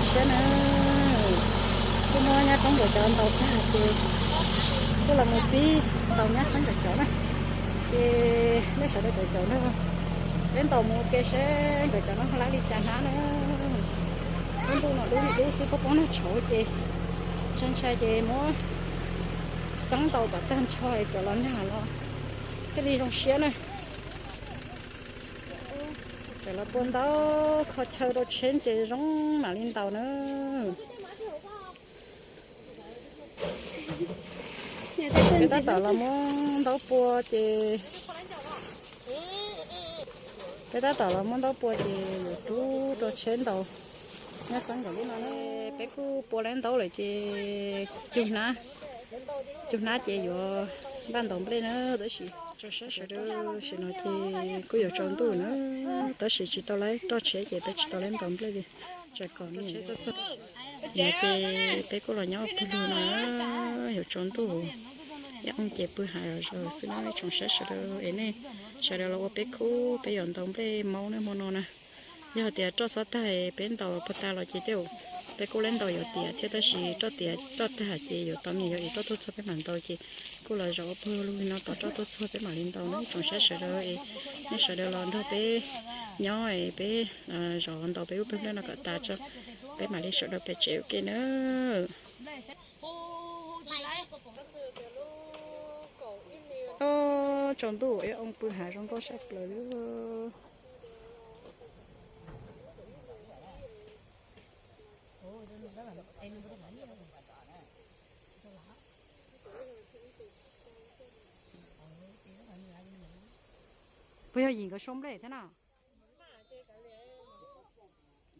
Siab na, kuj muab nyab roob nkawd cov ntaus tag ces kuj los mus pib ntaus nyab xeeb nkawd cov na. Ces nej sawv daws caum caum nrog peb ntaus mus ua ke seb nkawd cov no ho lab li cas hnab na. Lub ntuj no dub li dub xwb, poob poob nag tshauv ces ntshai ntshai ces muab txeeb ntaus kom tag nrho es txawm los nag los thiaj li zoo siab na. Txawm los pua ntaub kho chaw rau tsheb ces zoo mam li ntaus na. Peb tab tom los muab ntaub pua ces, peb tab tom los muab ntaub pua ces yuav rub rau tsheb ntaus nyab xeeb nkawd lub no ne. Peb kuj pua lawv ntaub lawm ces cug hnab, cug hnab ces yuav npaj ntaus nplej na. Tab sis tso siab sawv daws, tam sim no ces kuj yuav tsaus ntuj na, tab sis tsis tau lawv roj tsheb ces peb tsis tau lawv ntaus nplej li. Tsam kom niam tsheb tuaj txog. No ces peb kuj los nyob ua pawg lug no, yuav tsaus ntuj, ib oo ces pw hav zoov xwb na. Tsoom saib sawv daws es nej sawv daws los ua peb khub, peb yuav ntaus nplej maub na hmo no na. Yog hais tias roj xob tag peb ntaus puag ta los ces tej zaum peb kuj lawv ntaus yuav tiav thiab, tab sis roj tiav roj tag ces yuav tau me nyuam yaus es roj tuaj txog peb mam ntaus ces kuj los zov ua pawg lug li no, tos roj tuaj txog peb mam li ntaus na. Tsoom saib sawv daws es nej sawv daws los nrog peb nyob es peb zov ntaus peb lub pawg nplej no kom tas tso, peb mam li sawv daws pem tsev ua ke na. Tsaus ntuj ib oo pw hav zoov nkauj sab plaws li. Puas yog yim nkawd sau nplej thiab na?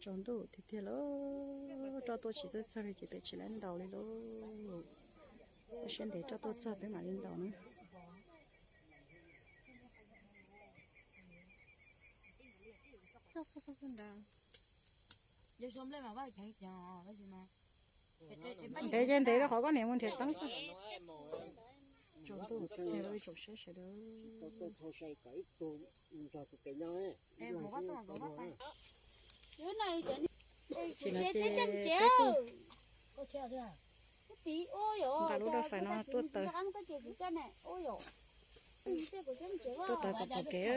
Tsaus ntuj tiag tiag lawm, roj tuaj tsis txawj txog li ces peb tsis lawv ntaus li lauj. Siab ntev roj tuaj txog peb mam li ntaus na. Ntev ces ntev rau qhov koj niam mus nrhiav teeb xwb. Tsaus ntuj tiag tiag lawm tsoom saib sawv daws. Nqa lub raj fais no tuaj taws, tuaj taws kom pom kev.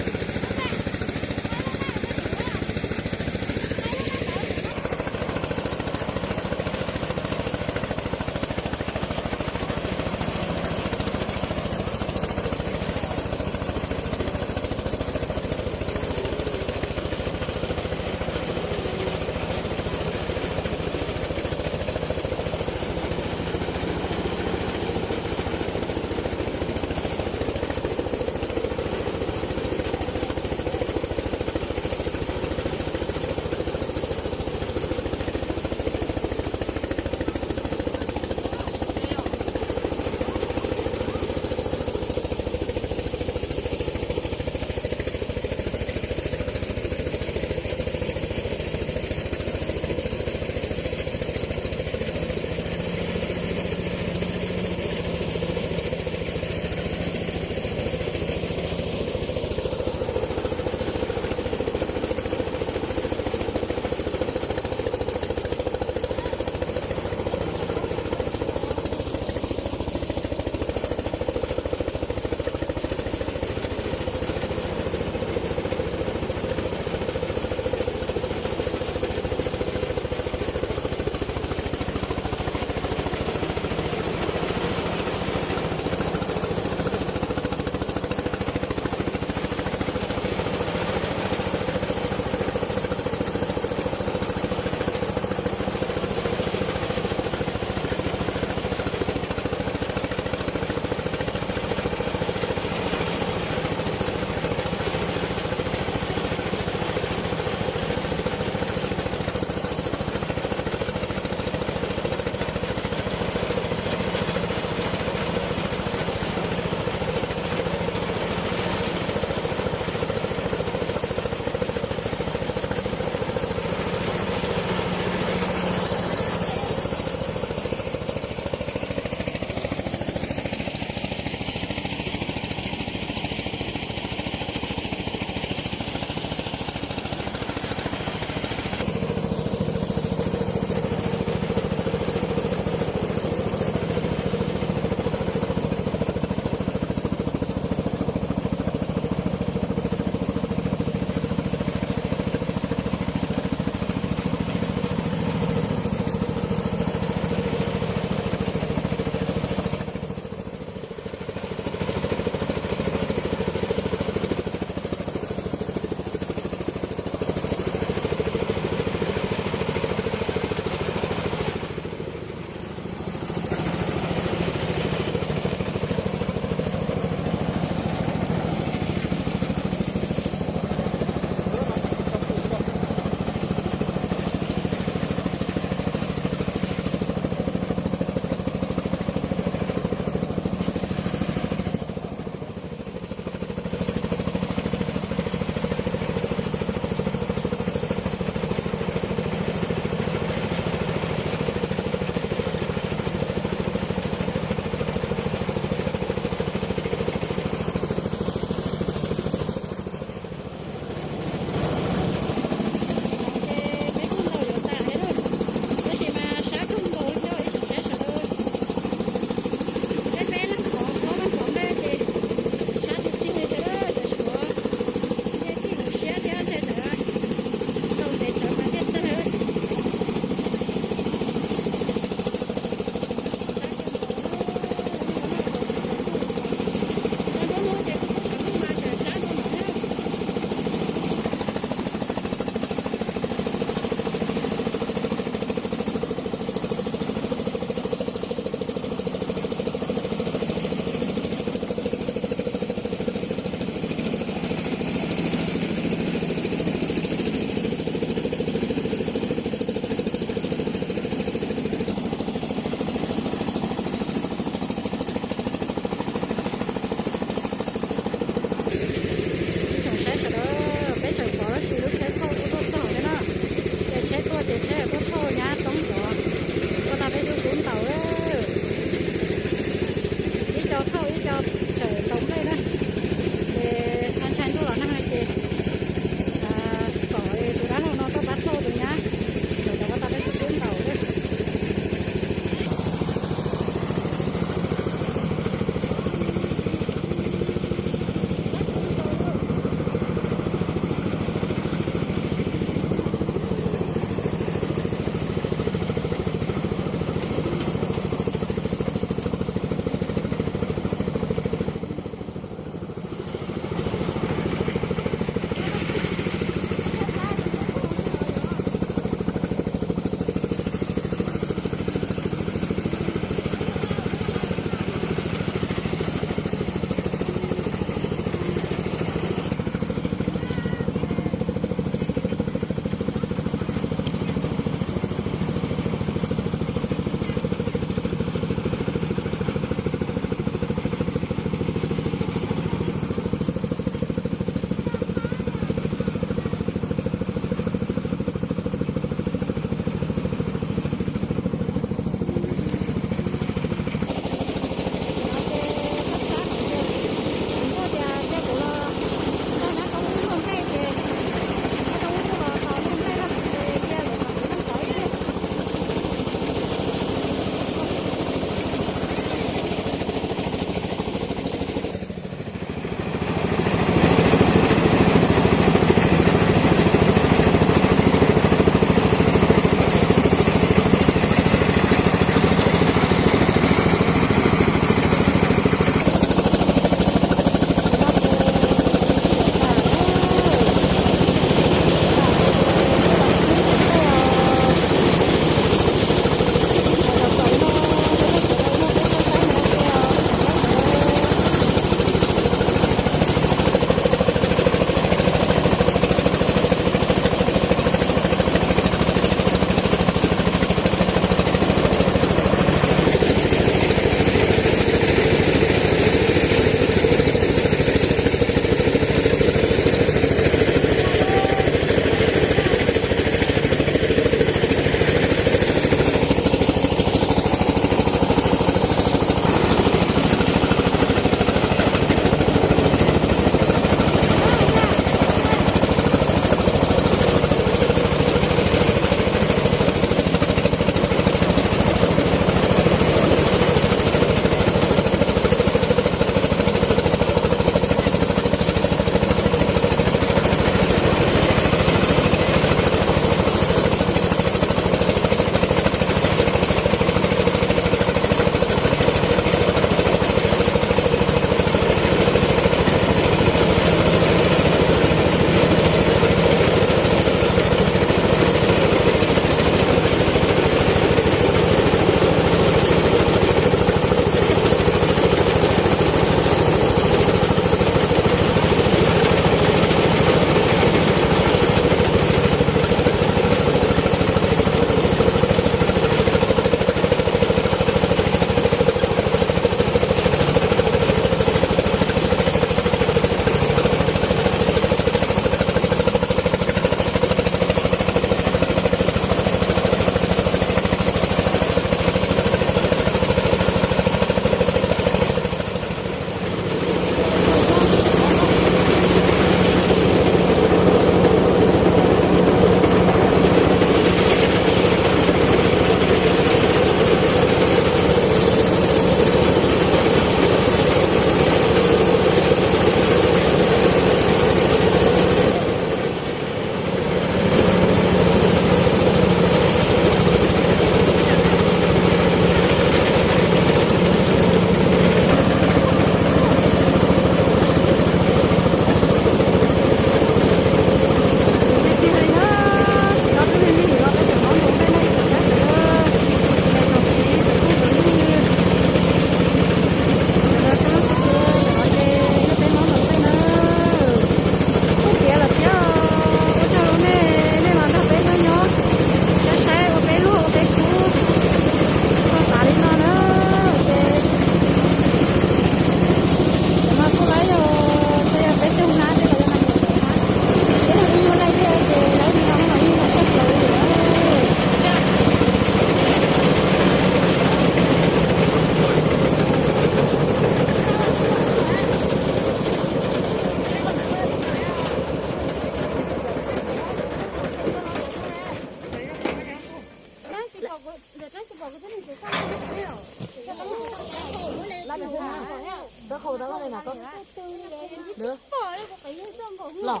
Los,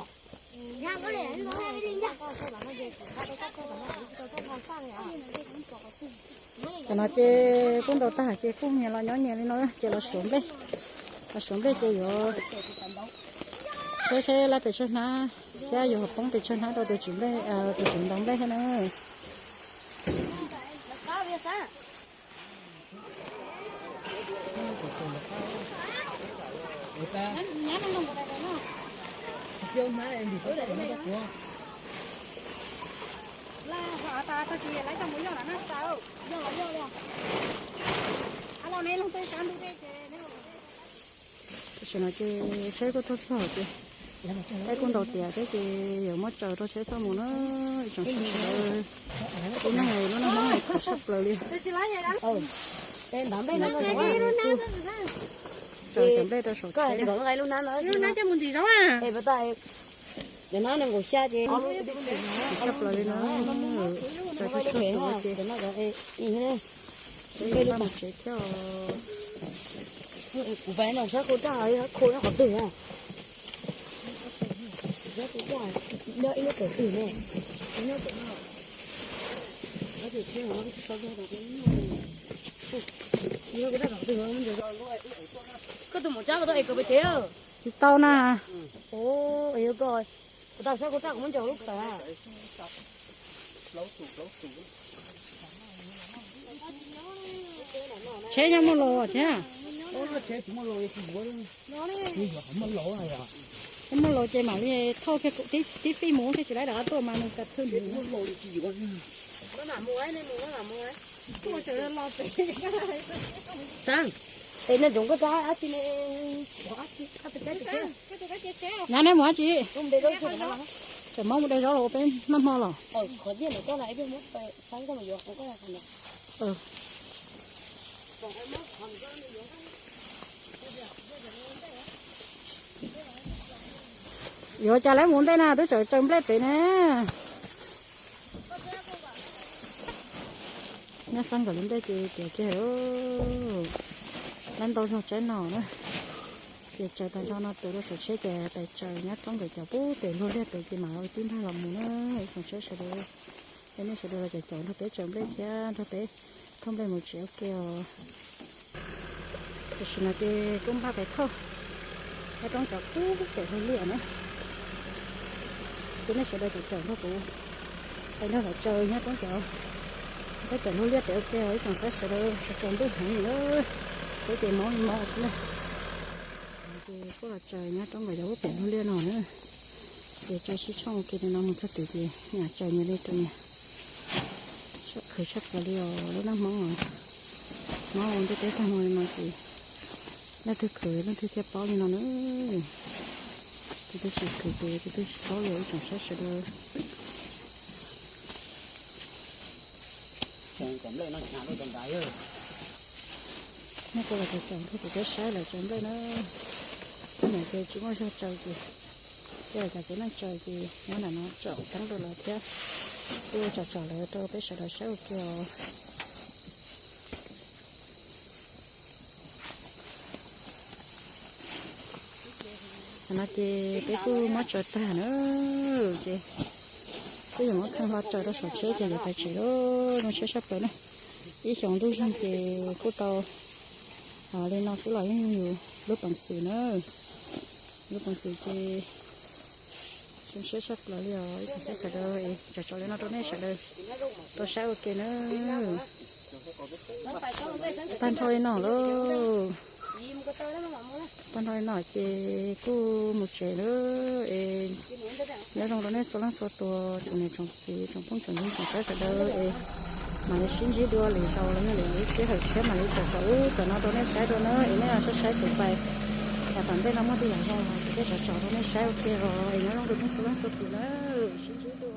tam no ces kuj ntaus tag ces kuj nyias los nyob nyias li no ces los suav nplej. Los suav nplej ces yuav saib saib lab pes tsawg hnab thiab yuav poob pes tsawg hnab rau tus tswv nplej, tus tswv ntaus nplej thiab na. Tam sim no ces tsheb kuj tuaj txog ces peb kuj ntaus tiav thiab ces yuav muab tsaws rau tsheb tuaj mus na. Ib tsoom sawv daws, lub neej lub neej Hmoob khav tshaj plaws li. Tsaws cov nplej rau saum tsheb. Tshaj plaws li no, tsaws tsuag tsuag ces peb npaj mus tsev thiab. Kuv pais no sab khau raj, khau nyob qhov twg na? Sab khau raj, nyob ib lub tawm twg ne? Koj tus maum tsab ko tau es kawg pes tsev. Tsis tau na. Ua, yog koj, kuv tau sab khau raj kuv muab ntsaws lub kawm. Tsheb nyob muaj los tsheb. Muaj los ces mam li thauj kiag tib fij mus thiaj tsis laib rov qab tuaj mas nws ka thwj nws. Xav, es nej tsoom koj tau dab tsi ne? Nyab neb mus dab tsi? Tseem mob mus de zaub los ua peb noj hmo los. Yuav cas lawv mus ntej na, twb tseem tsaws nplej pem ne. Nyob xab nkawm lub ntej ces tiav kiag lawm, lawv ntau zog tsaib no na. Ces tsaws tag nrho no tuav rau saum tsheb ces pais tsaws nyob roob nkawd cov pub pem luag liaj pem ces mam li tib npag los mus na. Ib tsoom saib sawv daws, es nej sawv daws los caum caum nrog peb tsaws nplej thiab nrog peb thauj nplej mus tsev ua ke os. Tam sim no ces kuj npaj pais thauj nyob roob cov pub pem luag liaj na. Ces nej sawv daws caum caum nrog kuv pais nrog lawv tsaws nyob roob cov pub pem luag liaj pem ua ke os ib tsoom saib sawv daws. Tsaus ntuj heev li na, peb ces mob li mob thiab. Ces kuj los tsaws nyob roob nkawd cov pub pem luag liaj no na. Ces tsaws sib tshooj ua ke li no mus txog tid ces niam tsaws nyias li rau nyias. Sab khwv tshaj plaws li os lub neej Hmoob os. Hmoob ua ntiaj teb tag hmo li no ces leej twg khwv leej twg thiaj paub li no na. Tus twg tsis khwv ces tus twg tsis paub li ib tsoom saib sawv daws. Nyob kuv los caum caum nrog kuv peb saib lawv tsaws nplej na. Ib niam ces tsis muaj zog tsaws ces, ces lawv cov txiv neej tsaws ces nyob nram no tsom teeb rau lawv thiab. Kuj tsom tsom lawv rau peb sawv daws saib ua ke os. Tam no ces peb kuj muab tsaws tag na, ces kuj yuav muab kheej hlo tsaws rau saum tsheb ces yuav pais tsev lawm. Zoo siab tshaj plaws na, ib xyoos ntuj zeeg ces kuj tau li no xwb los yeej yog yus lub peev xwm na. Lub peev xwm ces zoo siab tshaj plaws li os ib tsoom saib sawv daws. Tsaws tsaws li no rau nej sawv daws tau saib ua ke na. Tag nrho li no lauj. Tag nrho li no ces kuj mus tsev lawm es nyob zoo rau nej txhua leej txhua tus, tsoom niam tsoom txiv tsoom phooj tsoom ywg tsoom saib sawv daws es mam li sib ntsib dua lwm zaus los yog lwm lub sij hawm tshiab mam li tsom tsom ub tsom no rau nej saib dua na. Es nej saib saib kuv pais, yam tom ntej no muaj tej yam zoo kuv thiaj tsom tsom rau nej saib ua ke os. Es nyob zoo rau nej txhua leej txhua tus na, sib ntsib dua.